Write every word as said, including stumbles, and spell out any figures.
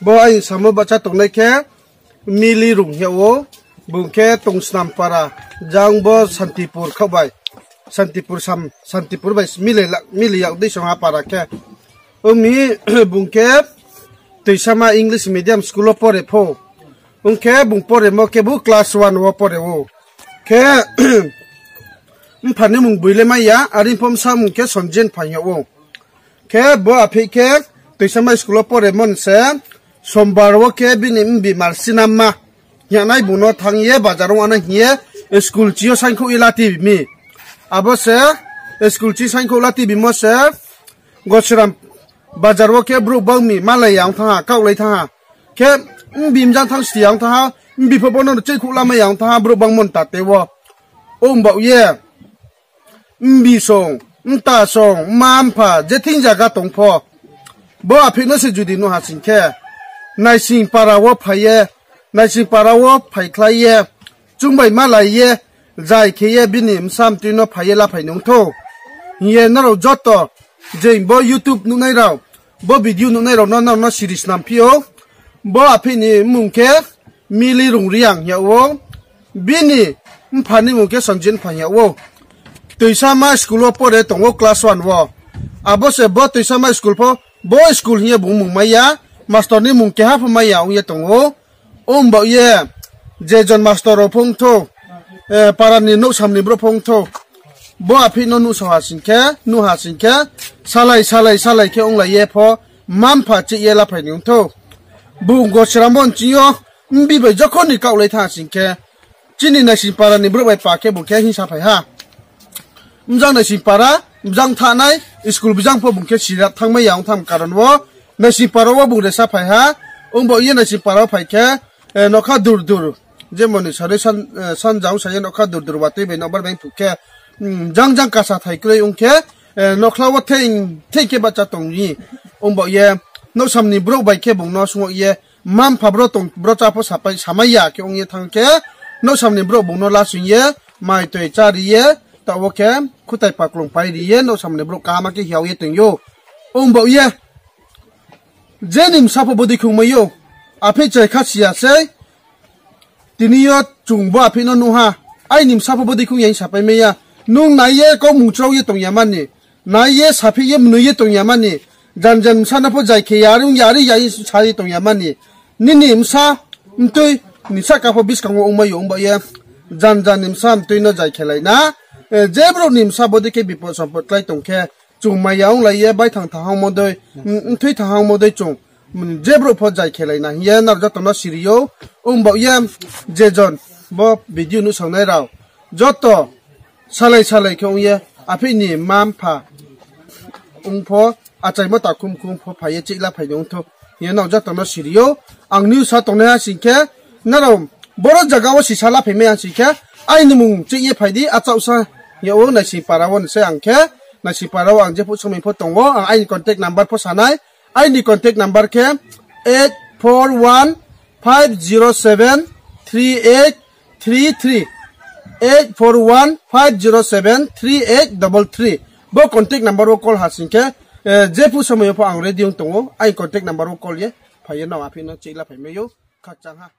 Bo aini samo bahcha tongnai khe Mili Rung hing yag ou. Bung khe Tongsnam para, jang bo Santipur khaoh bai, Santipur sam, Santipur bai mili la-, mili yag dei song ha para khe. Ong mi bung khe Toisama English medium school wo pore pho. Ong khe bung poremo khe bo class one wo pore ou. Khe mpha ni mung boi le mai ya, are pho bsa mung khe Sonjen phaing yag ou. Khe bo apheih khe Toisama school wo poremo ni se, Sombar wo khe bini mbi Marsinamma hing yag nai bung no thanng ye bazar ong nai hing ye school chi yo saingkhouh ye la tibi mi. Abo se school chi saingkhouh la tibimo se Gosiram bazar wo khe brouh bang mi malai ya ong thanng ha, kaohlai thanng ha. Khe mbi mjang thanng sti ya ong thanng ha, mbi pho bo no cheihkhouh lamai ya ong thanng ha, brouh bangmo ni tate wo. Ong baoh ye mbi song, mta song, mma mpha, je thing zaga tong pho, bo apheih no se judi nuh ha sing khe, Naising para wo phai ye, Naising para wo phaikhlai ye, chung bai malai ye, zai khe ye bini bsa mtui no phai ye laphai nung thou. Hing ye nrao joto, je bo YouTube nuhnai rao, bo video nuhnai rao no nrao no siri snam phi ou. Bo apheih ni mmung khe Mili Rung Reang hing yag ou. Bini mpha ni mmung khe Sonjen phaing yag ou. Toisama school wo pore tong ou class one wo. Abo se bo Toisama school pho, bo school hing ye bung mmung mai ya, mastor ni mmung keha pho mai ya ong ye tong ou. Ong baoh ye, je jon mastor rao pho ong thou, para ni nouhsam ni brouh pho ong thou, bo apheih no nuhsao ha sing khe, nuh ha sing khe, salai salai salai khe onglai ye pho, mma mpha chih ye laphai ni ong thou. Bung Gosiram bo nching yo, mbi bai jokhon ni kaohlai thanng ha sing khe, chini Naising para ni brouh bai pa khe bung khe hingsa phai ha. Bjang Naising para, bjang thanai, school bjang pho bung khe sira thanngmai ya ong tham karon wo, Naising para wo bung resa phai ha, ong baoh ye Naising para wo phai khe, nokha dur dur, jemon ni sarui san, sanjang sa ye nokha dur dur watui bai nokbar bai phuh khe, jang jang kasa thai kroi ong khe, nokhla wo thei, thei khe bahcha tong mi. Ong baoh ye, nouhsam ni brouh bai khe bung no sung ye, mma mpha bro tong, bro chá pho sapai, samai ya khe ong ye thanng khe, nouhsam ni brouh bung no lasing ye, mai toi chá ri ye, taoh wo khe khutai paklung pai ri ye, nouhsam ni brouh kaham khe hiao ye tong ou. Ong baoh ye, je ni bsa pho bodei khong mai ou, apheih chrai kha si ya sei, tini yo chung bo apheih no nuh ha, aini bsa pho bodei khong ya hing sapai mai ya, nung nai ye kau mung chrao ye tong ya mani, nai ye sapheih ye mnoi ye tong ya mani, jan jan bsa no pho zai khe ya, are ong ya, are ya hing sa ye tong ya mani, nini bsa mtui ni sahka pho buskang wo ongmai ou, ong baoh ye, jan jan ni bsa mtui no zai khelai na, je brouh ni bsa bodei khe bipot sompot klái tong khe, chung mai ya onglai ye baithang thanghangmo dei, mthui thanghangmo dei chung, je brouh pho zai khelai na hing ye nrao joto no siri ou. Ong baoh ye, je jon bo video nuhsaonai rao, joto salai salai khe ong ye, apheih ni mma mpha ong pho, achaimo takhum khum pho phai ye chih laphai ni ong thou hing ye nrao joto no siri ou. Ang news sa tongnai ha sing khe, nrao boro zaga wo sisa laphai mai ha sing khe, aini mmung chih ye phai di, achouhsa hing yag ou, Naising para wo ni se ang khe, Naising para wo ang jephuh somoi pho tong ou, ang aini contact number pho sa nai, aini contact number khe eight four one five zero seven three eight three three, eight four one five zero seven three eight double three. Bo contact number wo call ha sing khe, jephuh somoi yo pho ang ready ong tong ou, aini contact number wo call ye phai ye nrao apheih no chih laphai mai ou, khakchang ha.